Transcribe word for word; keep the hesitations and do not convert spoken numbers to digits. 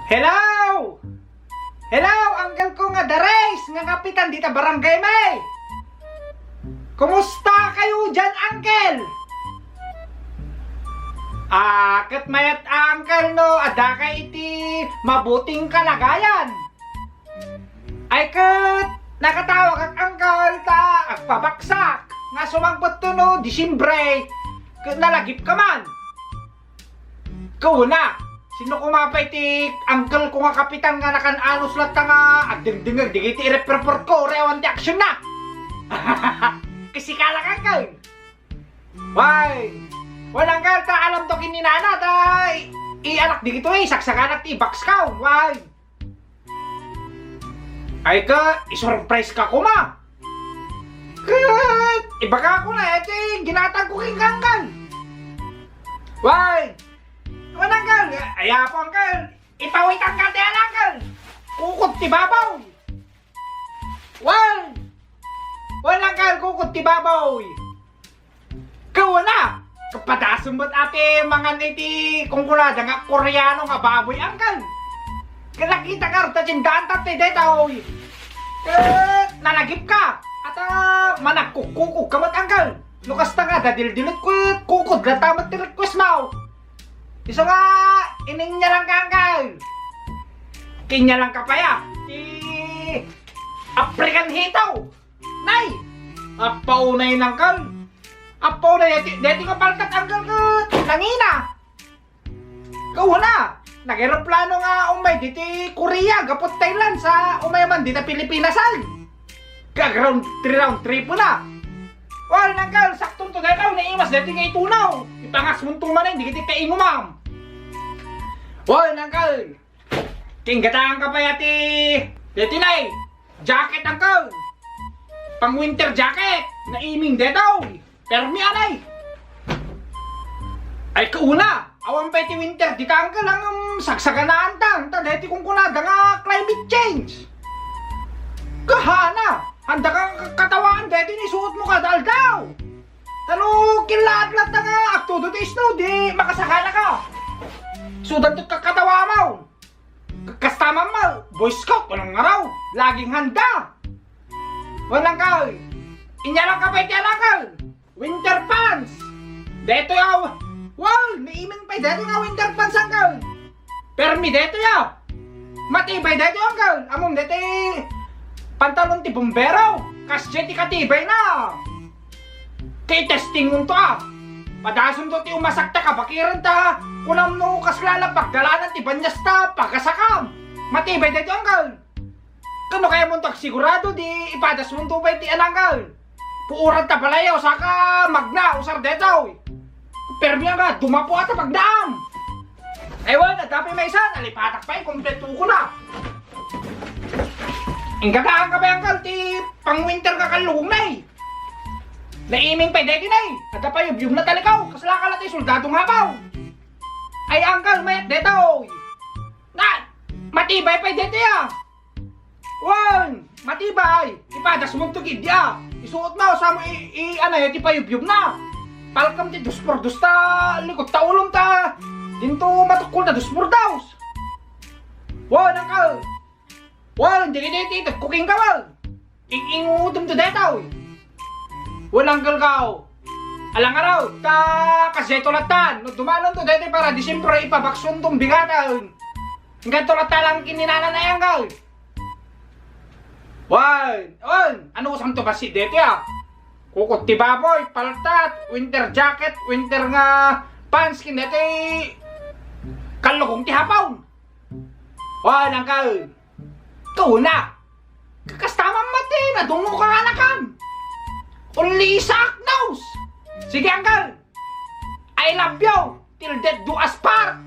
Hello! Hello, uncle ko nga Dares, nga kapitan dita barangay mi. Kumusta kayo dyan, uncle? Ah, ket mayat, uncle, no, adda kay iti mabuting kalagayan. Ay, ket nakatawagak, uncle, ta agpabaksak nga sumangpet to no Disyembre, ket nalagipka man. Kuna, sino koma pay ti uncle ko nga kapitan nga nakan-anos latta nga agdengdengngeg dagiti irep-report ko, uri awan ti aksionna? Kasi kalak, uncle. Why? Wala, uncle, ta alam to ken ni nana, ta i-, ianak dagitoy, saksakanak ti box ko. Why? Ay ka, isurprise ka koma. Ket, ibagako na, iti ginatang ko ken uncle. Why? Wala, uncle. Ay, apo, uncle. Ipawitan ka ti, uncle. Kukot ti babaw. Why? Wala, uncle. Kukot ti babaw. Kauna, kapadasem met ati mangan iti kunkunada nga Koreano nga baboy, uncle. Ket nakita ka ta tindahan ta ti daytoy. Ket nalagipka. Ata managkukkukog ka met, uncle. No kasta nga, dadildilit ko, kukod latta met ti request mo. Isu nga, ininyalan ka, uncle. Kinyalan ka pa ya. Ti African hitaw. Nay! Apaunay, uncle. Apaunay, deti, deti nga paltat, uncle, ket nangina. Kauna, nag-eroplano nga umay diti Korea, gapu Thailand, sa umay man dita Pilipinas, ay. Ka-ground, three round trip na. Wal, uncle, sakto to, daytoy, naimas, deti nga itunaw. Ipangasmonto man, dagiti kaingumam. Wal, uncle. Kinggatan ka pa ya ti, deti, nay. Jacket, uncle. Pang winter jacket. Naiming detoy. Permi, anay. Ay, kauna. Awan pay ti winter dita, uncle, ngem sagsaganaan ta. Ta deti kunkunada nga climate change. Kahana. Handa ka katawaan deti ni suot mo kada aldaw. Tano kilaat latta nga agtudo ti snow, di makasakana ka. Sudan to kakatawa mo. Kasta man, Boy Scout, walang ngaraw. Laging handa. Walang ka. Inyara ka pa iti alakal. Winter pants. Detoy, aw. Wow, naiming pa detoy nga winter pants, uncle. Permi detoy, ah. Matibay detoy, uncle. Amom detoy pantalon ti bombero. Kas ti katibay na. Ti testing mo to, ah. Padasem to ti umasak ta kabakiran ta. Kunam no kasla la pagdalanan ti banyas ta, pagasakam. Matibay daytoy, uncle. Kano kaya mo to agsigurado, di ipadas mo to pay ti ananggal. Puuran ta balay, saka magna, usar daytoy. Permi nga, dumapo ata pagdaam. Aywan, adda pay maysa, nalipatak pay, kompleto ko na. Inggagaan ka ba, uncle, ti pang winter nga kallugong na eh? Naiming pay deti na eh. Adda pay yubyob na talikaw. Kasla ka la ti soldado nga apaw. Ay, uncle, mayat detoy. Na, matibay pay deti ah. Wen, matibay. Ipadas mo to gid ya. Isuot na, sa mo i, i, ano, ti payubyub na. Palkam ti dos por dos ta, likot ta ulom ta. Dinto matukol ta dos por dos. Wen, uncle. Wen, dili, dili, dili, cooking ka, wen. Ing-ingudom to detoy. Wen, uncle, kao. Alang araw, ta, kasi ito latan. No, dumanon to detoy para Disyembre, ipabakson tong bigatan. Hanggang to lang talang kininana na yan, gal. Wan, wan, ano saan to basi deti ah? Kukot ti baboy, paltat, winter jacket, winter nga pants, kin deti kallugong ti hapaw. Wan, uncle. Kauna. Kakasta man mati, nadungo ka nga nakan. Only Isaac knows. Sige, uncle. I love you till death do us part.